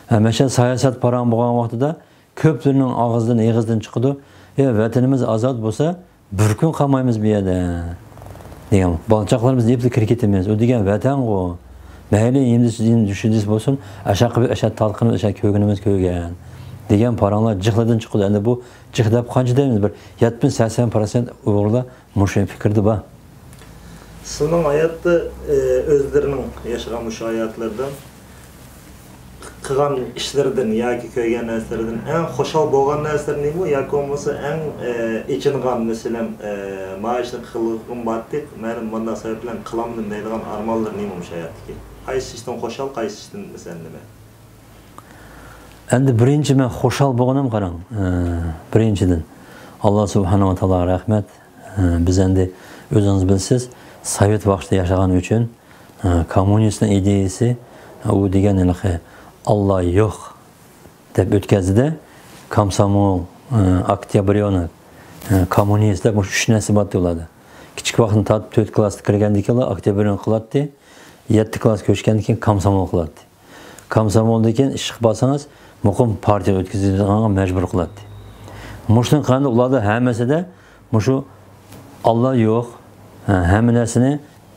ھەمىشە ساياھەت پاراڭ بولغان ۋاقتىدا كۆپلىرىنىڭ ئاغزىدىن، ئېغىزدىن چىقىدۇ، «ئە، ۋەتىنىمىز ئازاد بولسا، بىر كۈن قالمايمىز بۇ يەردە» دېگەن. بالىچاقلىرىمىزنى ئېلىپلا كېتىمىز. ئۇ دېگەن ۋەتەنغۇ. مەيلى ھىندىسى، ھىندىسى بولسۇن، ئاشۇ قىلىپ، ئاشۇ تارتقىنىمىز، ئاشۇ كۆرگىنىمىز كۆرگەن دېگەن پاراڭلار جىقلىدىن چىقىدۇ. ئەمدى بۇ جىق دەپ قانچە دەيمىز؟ بىر يەتمىش سەكسەن پىرسەنت ئۇيغۇرلار مۇشۇ پىكىردە بار. سىزنىڭ ھاياتتا، ئى، ئۆزلىرىنىڭ ياشىغان مۇشۇ ھاياتلىرىدا قىلغان ئىشلىرىدىن ياكى كۆرگەن نەرسىلىرىدىن ئەڭ خۇشال بولغان نەرسىلىرى نېمە؟ ياكى بولمىسا ئەڭ، ئى، ئېچىنغان، مەسىلەن، ئى، ما ئىشنى قىلغۇم بارتى، مەن مۇنداق سەۋەب بىلەن قىلالمىدىم دەيدىغان ئارمانلىرى نېمە مۇشۇ ھاياتتىكى؟ قايسى ئىشتىن خۇشال، قايسى ئىشتىن، مەسىلەن، نېمە؟ ئەمدى بىرىنچى مەن خۇشال بولغىنىم، قاراڭ، ئى، بىرىنچىدىن، ئاللا سۇبھانەھۇ ۋە تائالاغا رەھمەت. ئى، بىز ئەمدى، ئۆزىڭىز بىلىسىز، سوۋېت ۋاقتىدا ياشىغان ئۈچۈن، ئى، كوممۇنىستنىڭ ئىدىيىسى، ئۇ دېگەن ھېلىقى «ئاللا يوق» دەپ ئۆتكەزدى-دە، كومسومول، ئى، ئاكتيابريونوك، ئى، كوممۇنىست دەپ مۇشۇ ئۈچ نەرسە بار ئۇلاردا. كىچىك ۋاقتىدىن تارتىپ تۆت كلاسقا كىرگەندىن كېيىنلا ئاكتيابريونوك قىلاتتى، يەتتە كلاسقا كۆچكەندىن كېيىن كومسومول قىلاتتى. كومسومولدىن كېيىن ئىشقا بارسىڭىز، مۇقىم پارتىيە ئۆتكۈزىدىغانغا مەجبۇر قىلاتتى. مۇشۇنىڭ قېرىندە ئۇلاردا ھەممىسىدە مۇشۇ «ئاللا يوق، ھە، ھەممە نەرسىنى،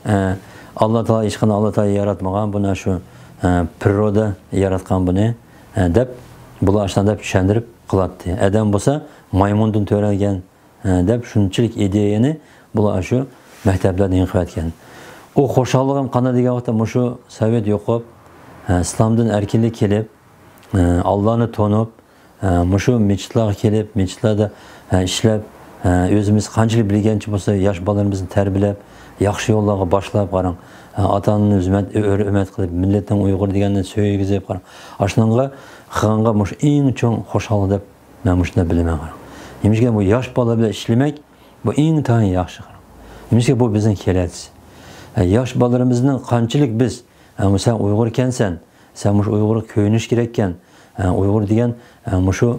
ھە، ئاللا تائالا، ھېچقانداق ئاللا تائالا ياراتمىغان، بۇنى شۇ، ھە، پىررودا ياراتقان بۇنى»، ھە، دەپ، بۇلار ئاشۇنداق دەپ چۈشەندۈرۈپ قىلاتتى. ئادەم بولسا مايمۇندىن تۆرەلگەن، ھە، دەپ شۇنچىلىك ئىدىيەنى بۇلار شۇ مەكتەپلەردە يېڭىپ ئەتكەن. ئۇ خۇشاللىقىم قانداق دېگەن ۋاقىتتا، مۇشۇ سوۋېت يوقاپ، ھە، ئىسلام دىن ئەركىنلىك كېلىپ، ھە، ئاللانى تونۇپ، ھە، مۇشۇ مىچىتلارغا كېلىپ، مىچىتلاردا، ھە، ئىشلەپ، ھە، ئۆزىمىز قانچىلىك بىلگەنچە بولسا ياش بالىلىرىمىزنى تەربىيەلەپ، ياخشى يوللارغا باشلاپ، قاراڭ، ھە، ئاتا-ئانىنى ھۆرمەت، ھۆرمەت قىلىپ، مىللىتىڭ ئۇيغۇر دېگەننى سۆيگۈزۈپ، قاراڭ، ئاشۇنىڭغا قىلغانغا مۇشۇ ئەڭ چوڭ خۇشاللىق دەپ مەن مۇشۇنداق بىلىمەن، قاراڭ. نېمىشقا بۇ ياش بالا بىلەن ئىشلىمەك، بۇ ئىنتايىن ياخشى، قاراڭ. نېمىشقا بۇ بىزنىڭ كېلەچىسى. ھە، ياش بالىلىرىمىزنىڭ قانچىلىك بىز، ھە، سەن ئۇيغۇر ئىكەنسەن، سەن مۇشۇ ئۇيغۇرغا كۆيۈنۈش كېرەككەن. ھە، ئۇيغۇر دېگەن، ھە، مۇشۇ،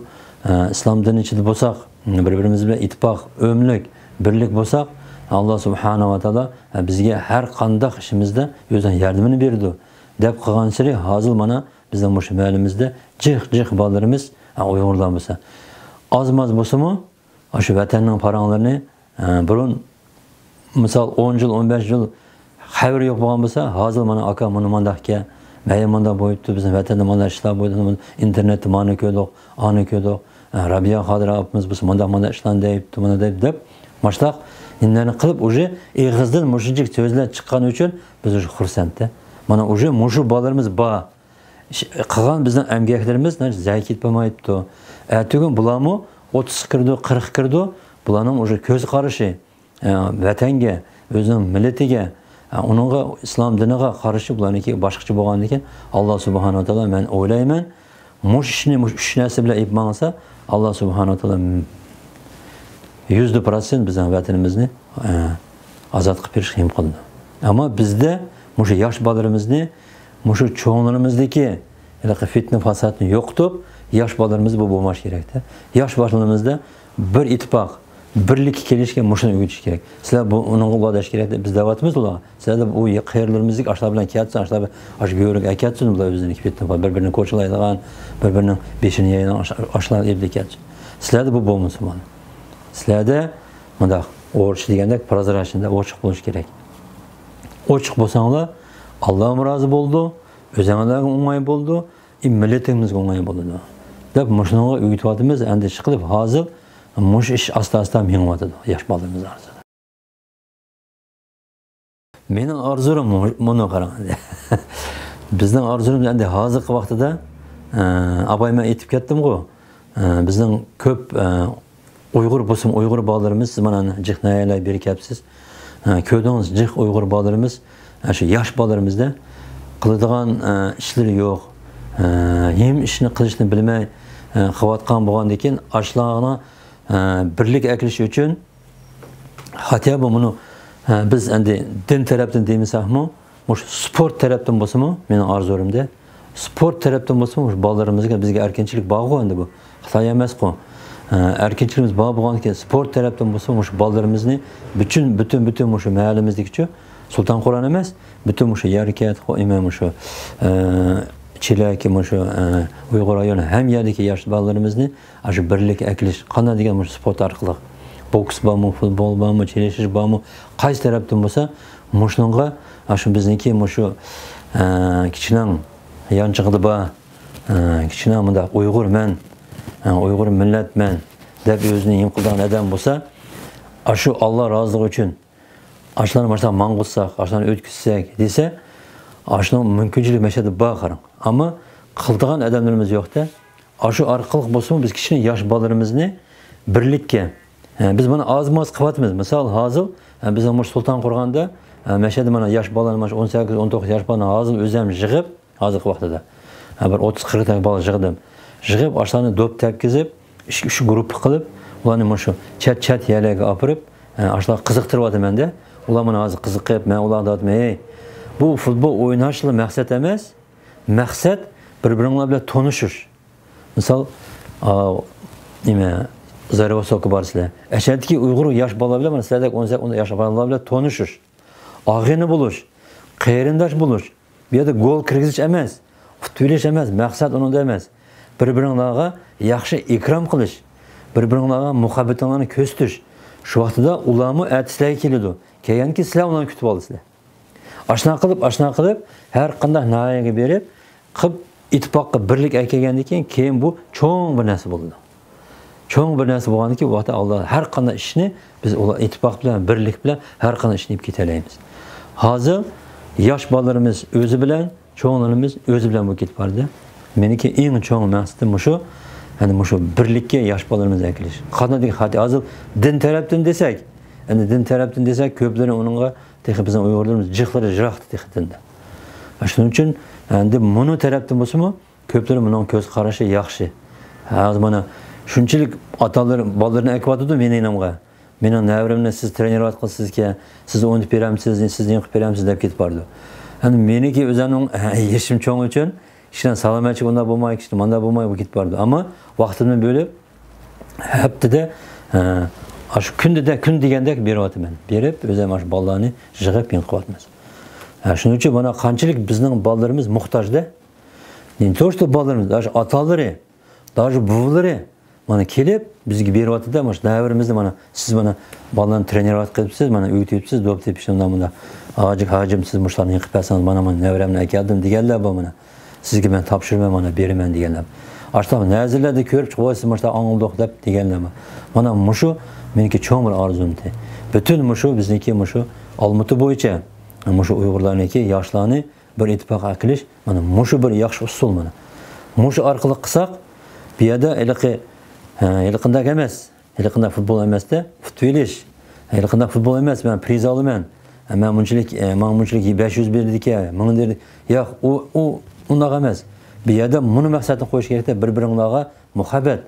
ھە، ئىسلام دىنى ئىچىدە بولساق، بىر-بىرىمىز بىلەن ئىتتىپاق، ئۆملۈك، بىرلىك بولساق، ئاللا سۇبھانەھۇ ۋە تائالا، ھە، بىزگە ھەر قانداق ئىشىمىزدا ئۆزىنىڭ ياردىمىنى بېرىدۇ، دەپ قىلغانسېرى، ھازىر مانا بىزنىڭ مۇشۇ مەھەللىمىزدە جىق-جىق بالىلىرىمىز، ھە، ئۇيغۇرلار بولسا، ئاز-ماز بولسىمۇ، ئاشۇ ۋەتەننىڭ پاراڭلىرىنى، ئە، بۇرۇن، مىسال، ئون يىل، ئون بەش يىل خەۋىرى يوق بولغان بولسا، ھازىر مانا، «ئاكا، مانا مانداق ئىكەن، مەيە مانداق بويۇپتۇ، بىزنىڭ ۋەتەندە مانداق ئىشلار بويىپتۇ، ئىنتېرنېتتا مانا كۆردۇق، ئانا كۆردۇق، ئە، رابىيە خادىر ئاپىمىز بولسا مانداق، مانداق ئىشلارنى دەيپتۇ، مانا» دەپ، دەپ، ماشتاق نېمىلەرنى قىلىپ، ئۇژې ئېغىزدىن مۇشۇنچىلىك سۆزلەر چىققان ئۈچۈن بىز ئۇژې خۇرسەندتە. مانا، ئۇژې مۇشۇ بالىلىرىمىز بار. ئىش، قىلغان بىزنىڭ ئەمگەكلىرىمىز زەي كېتىپ بولمايدۇ. ئەتىگۈن بۇلارمۇ ئوتتۇزغا كىرىدۇ، قىرىققا كىرىدۇ. بۇلارنىڭ ئۇژې كۆز قارىشى، ئە، ۋەتەنگە، ئۆزىنىڭ مىللىتىگە، ئە، ئۇنىڭغا، ئىسلام دىنىغا قارىشى بۇلارنىڭكى باشقىچە بولغاندىكىن، ئاللا سۇبھانەھۇ ۋە تائالا، مەن ئويلايمەن، مۇشۇ ئىشنى، مۇشۇ ئۈچ نەرسە بىلەن ئېلىپ ماڭسا، ئاللا سۇبھانەھۇ ۋە تائالا يۈزدە پىرسەنت بىزنىڭ ۋەتىنىمىزنى، ئە، ئازاد قىلىپ بېرىشكە ھىم قىلىدۇ. ئەمما بىزدە مۇشۇ ياش بالىلىرىمىزنى، مۇشۇ چوڭلىرىمىزدىكى ھېلىقى پىتنە-پاساتنى يوقىتىپ، ياش بالىلىرىمىزدا بۇ بولماس كېرەكتە. ياش بالىلىرىمىزدا بىر ئىتتىپاق، بىرلىككە كېلىشكە مۇشۇنى ئۆگىتىش كېرەك. سىلەر بۇ، ئۇنىڭغا ئۇلار دەش كېرەك دەپ بىز دەۋاتىمىز ئۇلارغا. سىلەردە بۇ قېرىلىرىمىزدىكى ئاشۇلار بىلەن كەتسۇن، ئاشۇلار بىلەن ئاشۇ گۆرۈگە ئەكەتسۇن، بۇلار ئۆزىنىڭكى پىتنە، بىر-بىرىنى كوچىلايدىغان، بىر-بىرىنىڭ بېشىنى يەيدىغان ئاش-، ئاشۇلارنى ئېلىپ كەتسۇن. سىلەردە بۇ بولمىسۇن مانا. سىلەردە مۇنداق، ئورۇسچە دېگەندەك، پرازراشنىي، ئوچۇق بولۇش كېرەك. ئوچۇق بولساڭلار، ئاللامۇ رازى بولىدۇ، ئۆزۈڭلارغا ئوڭاي بولىدۇ، ئى، مىللىتىمىزگە ئوڭاي بولىدۇ، دەپ مۇشۇنىڭغا ئۆگىتىۋاتىمىز. ئەندىشە قىلىپ، ھازىر مۇشۇ ئىش ئاستا-ئاستا مېڭىۋاتىدۇ ياش بالىلىرىمىز ئارىسىدا. مېنىڭ ئارزۇيۇم مۇ-، مۇنۇ قاراڭ. بىزنىڭ ئارزۇيىمىز ئەندى ھازىرقى ۋاقتىدا، ئە، ئاپاي مەن ئېيتىپ كەتتىمغۇ، ئە، بىزنىڭ كۆپ، ئە، ئۇيغۇر بولسىمۇ ئۇيغۇر بالىلىرىمىز، سىز مانا جىق ناھىيەلەر بېرى كەپسىز. ئە، كۆردىڭىز، جىق ئۇيغۇر بالىلىرىمىز، ئە، شۇ ياش بالىلىرىمىزدا قىلىدىغان، ئە، ئىشلىرى يوق. ئە، ھېم ئىشنى قىلىشنى بىلمەي، ئە، قىلىۋاتقان بولغاندىكىن، ئاشۇلارنى، ئە، بىرلىككە ئەكېلىش ئۈچۈن، خاتىيا بۇ مۇنۇ، ھە، بىز ئەندى دىن تەرەپتىن دېمىسەكمۇ، مۇشۇ سپورت تەرەپتىن بولسىمۇ، مېنىڭ ئارزۇيۇمدە، سپورت تەرەپتىن بولسىمۇ، مۇشۇ بالىلىرىمىزغا، بىزگە ئەركىنچىلىك بارغۇ ئەندى بۇ. خىتاي ئەمەسقۇ. ھە، ئەركىنچىلىكىمىز بار بولغاندىكىن، سپورت تەرەپتىن بولسىمۇ، مۇشۇ بالىلىرىمىزنى پۈتۈن، پۈتۈن، پۈتۈن مۇشۇ مەھەللىمىزدىكىچۇ، سۇلتانقوران ئەمەس، پۈتۈن مۇشۇ يەركەنت، خو-، ئىمە مۇشۇ، ئە، چىلەكى مۇشۇ، ئە، ئۇيغۇر رايونى ھەممە يەردىكى ياش بالىلىرىمىزنى ئاشۇ بىرلىككە ئەكېلىش، قانداق دېگەن مۇشۇ سپورت ئارقىلىق، بوكس بارمۇ، فۇتبول بارمۇ، چېلىشىش بارمۇ، قايسى تەرەپتىن بولسا، مۇشۇنىڭغا ئاشۇ بىزنىڭكى مۇشۇ، ئە، كىشىنىڭ يانچىقىدا بار، ئە، كىشىنىڭ مۇنداق ئۇيغۇرمەن، ئە، ئۇيغۇر مىللەتمەن دەپ ئۆزىنى ھىم قىلىدىغان ئادەم بولسا، ئاشۇ ئاللا رازىلىقى ئۈچۈن ئاشۇلارنى مۇشۇنداق ماڭغۇزساق، ئاشۇلارنى ئۆتكۈزسەك دېسە، ئاشۇنىڭ مۇمكىنچىلىكى مەشەدە بار قاراڭ. ئەمما قىلىدىغان ئادەملىرىمىز يوق-دە. ئاشۇ ئارقىلىق بولسىمۇ بىز كىچىككىنە ياش بالىلىرىمىزنى بىرلىككە، ھە، بىز مانا ئاز-ماز قىلىۋاتىمىز. مىسال، ھازىر، ھە، بىزنىڭ مۇشۇ سۇلتان قورغاندا، ھە، مەشەدە مانا ياش بالىلارنى، مانا شۇ ئون سەككىز، ئون توققۇز ياش بالىلارنى ھازىر ئۆزۈم يىغىپ، ھازىرقى ۋاقتىدا، ھە، بىر ئوتتۇز قىرىق تەك بالا يىغدىم. يىغىپ، ئاشۇلارنى دوپ تەپكۈزۈپ، ئۈچ، ئۈچ گۇرۇپپا قىلىپ، ئۇلارنى مۇشۇ چەت، چەت يەرلەرگە ئاپىرىپ، ھە، ئاشۇلارغا قىزىقتۇرۇۋاتىمەن-دە. ئۇلار مانا ھازىر قىزىقىپ، مەن ئۇلارغا دەۋاتىمەن، ھەي، بۇ فۇتبول ئويناشلا مەقسەت ئەمەس. مەقسەت بىر-بىرىڭلار بىلەن تونۇشۇش. مىسال، ئا، نېمە، زايروۋاستوكقا بارىسىلەر. ئەشەدىكى ئۇيغۇر ياش بالىلار بىلەن، مانا سىلەردەك ئون سەككىز، ئون ياش بالىلار بىلەن تونۇشۇش. ئاغىنە بولۇش، قېرىنداش بولۇش. بۇ يەردە گول كىرگۈزۈش ئەمەس، ئۇتۇۋېلىش ئەمەس، مەقسەت ئۇنىڭدا ئەمەس. بىر-بىرىڭلارغا ياخشى ئىكرام قىلىش، بىر-بىرىڭلارغا مۇھەببىتىڭلارنى كۆرسىتىش. شۇ ۋاقتىدا ئۇلارمۇ ئەتە سىلەرگە كېلىدۇ. كەلگەندىن كېيىن سىلەر ئۇلارنى كۈتۈۋالىسىلەر. ئاشۇنداق قىلىپ، ئاشۇنداق قىلىپ، ھەر قانداق ناھىيەگە بېرىپ، قىلىپ، ئىتتىپاققا بىرلىك ئەكەلگەندىن كېيىن، كېيىن بۇ چوڭ بىر نەرسە بولىدۇ. چوڭ بىر نەرسە بولغاندىن كېيىن، ئۇ ۋاقىتتا ئاللا ھەر قانداق ئىشنى بىز ئۇلار ئىتتىپاق بىلەن، بىرلىك بىلەن ھەر قانداق ئىشنى ئېلىپ كېتەلەيمىز. ھازىر ياش بالىلىرىمىز ئۆزى بىلەن، چوڭلىرىمىز ئۆزى بىلەن بولۇپ كېتىپ بارىدۇ. مېنىڭكى ئەڭ چوڭ مەقسىتىم مۇشۇ، يەنى مۇشۇ بىرلىككە ياش بالىلىرىمىزنى ئەكېلىش. قانداق دېگەن خاتا، ھازىر دىن تەرەپتىن دېسەك، ئەمدى دىن تەرەپتىن دېسەك، كۆپلىرى ئۇنىڭغا تېخى بىزنىڭ ئۇيغۇرلىرىمىز جىقلىرى يىراق تېخى دىندىن. شۇنىڭ ئۈچۈن ئەمدى مۇنۇ تەرەپتىن بولسىمۇ، كۆپلىرى مۇنىڭ كۆز قارىشى ياخشى. ھازىر مانا شۇنچىلىك ئاتالار بالىلىرىنى ئەكىۋاتىدۇ مېنىڭ يېنىمغا. مېنىڭ نەۋرەمنى سىز ترېنىرۋات قىلىسىزكەن، سىز ئوينىتىپ بېرەمسىز، سىز نېمە قىلىپ بېرەمسىز دەپ كېتىپ بارىدۇ. ئەمدى مېنىڭكى ئۆزۈمنىڭ يېشىم چوڭ ئۈچۈن، كىشىنىڭ سالامەتچىلىكى ئۇنداق بولماي، كىشىنىڭ مانداق بولماي بولۇپ كېتىپ بارىدۇ. ئەمما ۋاقتىمنى بۆلۈپ، ھەپتىدە، ئە، ئاشۇ كۈندىدە، كۈن دېگەندەك بېرىۋاتىمەن. بېرىپ، ئۆزۈم ئاشۇ بالىلارنى يىغىپ يېڭىپ قىلىۋاتىمىز. ھە، شۇنىڭ ئۈچۈن مانا قانچىلىك بىزنىڭ بالىلىرىمىز موھتاج-دە. Не то что بالىلىرىمىز، даже ئاتالىرى، даже بوۋىلىرى مانا كېلىپ بىزگە بېرىۋاتىدۇ. مانا شۇ نەۋرىمىزنى مانا سىز مانا بالىلارنى ترېنىرۋات قىلىپسىز، مانا ئۆگىتىۋېتىپسىز، دوپ تېپىش، مۇنداق، مۇنداق. ھاجى، ھاجىم، سىز مۇشۇلارنى يېڭىپ بەرسىڭىز، مانا، مانا نەۋرەمنى ئەكەلدىم دېگەنلەر بار مانا. سىزگە مەن تاپشۇرىمەن، مانا بېرىمەن دېگەنلەر. ئاشۇنداق نەزىرلەردە كۆرۈپ چىقىپ، ۋاي، سىز مۇشۇنداق ئاڭلىدۇق دەپ دېگەنلەر بار. مانا مۇشۇ مېنىڭكى چوڭ بىر ئارزۇمتى. پۈتۈن مۇشۇ بىزنىڭكى مۇشۇ ئالمۇتا بويىچە مۇشۇ ئۇيغۇرلارنىڭكى ياشلارنى بىر ئىتتىپاققا ئەكېلىش، مانا مۇشۇ بىر ياخشى ئۇسۇل مانا. مۇشۇ ئارقىلىق قىلساق، بۇ يەردە ھېلىقى، ھە، ھېلىقىنداق ئەمەس. ھېلىقىنداق فۇتبول ئەمەستە، ئۇتۇۋېلىش. ھېلىقىنداق فۇتبول ئەمەس، مەن پىرىز ئالىمەن. مەن مۇنچىلىك، ئە، ماڭا مۇنچىلىك بەش يۈز بېرىدىكەن، مىڭ بېرىدىكەن. ياق، ئۇ، ئۇ، ئۇنداق ئەمەس. بۇ يەردە مۇنۇ مەقسەتنى قويۇش كېرەكتە، بىر-بىرىڭلارغا مۇھەببەت،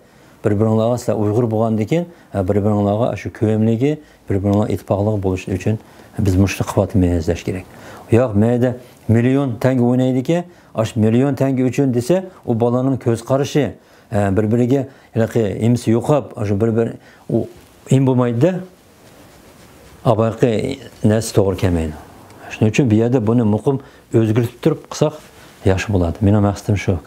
بىر-بىرىڭلارغا سىلەر ئۇيغۇر بولغاندىكىن، ھە، بىر-بىرىڭلارغا شۇ كۆرۈملۈكى، بىر-بىرىڭلار ئىتتىپاقلىق بولۇش ئۈچۈن بىز مۇشۇنى قىلىۋاتىمىز دەش كېرەك. ياق، مەيدە مىليون تەڭگە ئوينايدىكەن، ئاشۇ مىليون تەڭگە ئۈچۈن دېسە، ئۇ بالىنىڭ كۆز قارىشى، ھە، بىر-بىرىگە ھېلىقى ھىمىسى يوقاپ، ئاشۇ بىر-بىر ئۇ ھىم بولمايدۇ-دە. ئاۋاققى نەرسە توغرا كەلمەيدۇ. شۇنىڭ ئۈچۈن بۇ يەردە بۇنى مۇقىم ئۆزگەرتىپ تۇرۇپ قىلساق ياخشى بولاتتى. مېنىڭ مەقسىتىم شۇ.